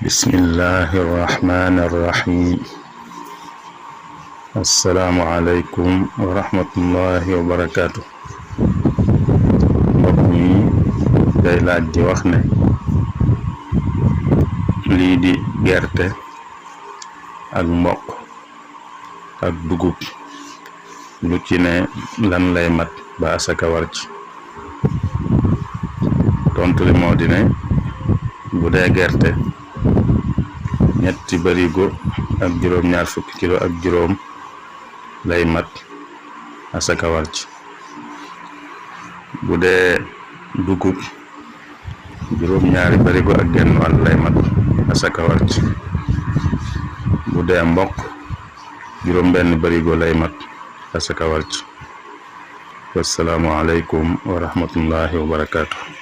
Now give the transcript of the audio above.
بسم الله الرحمن الرحيم السلام عليكم ورحمة الله وبركاته mbokk mi day laaj di wax ne lii di gerte ak mboq ak dugub lu ci ne lan lay mat ba asaka war ci tontu li moo di ne bu dee gerte ñetti barigo ak juróom ñaar fukki kilo ak juróom lay mat asaka war ci bu dee dugub juróom ñaari barigo ak genn wàll lay mat asaka war ci bu dee mboq juróom benn barigo lay mat asaka war ci wassalaamu alaykum wa rahmatullahi wa barakatuh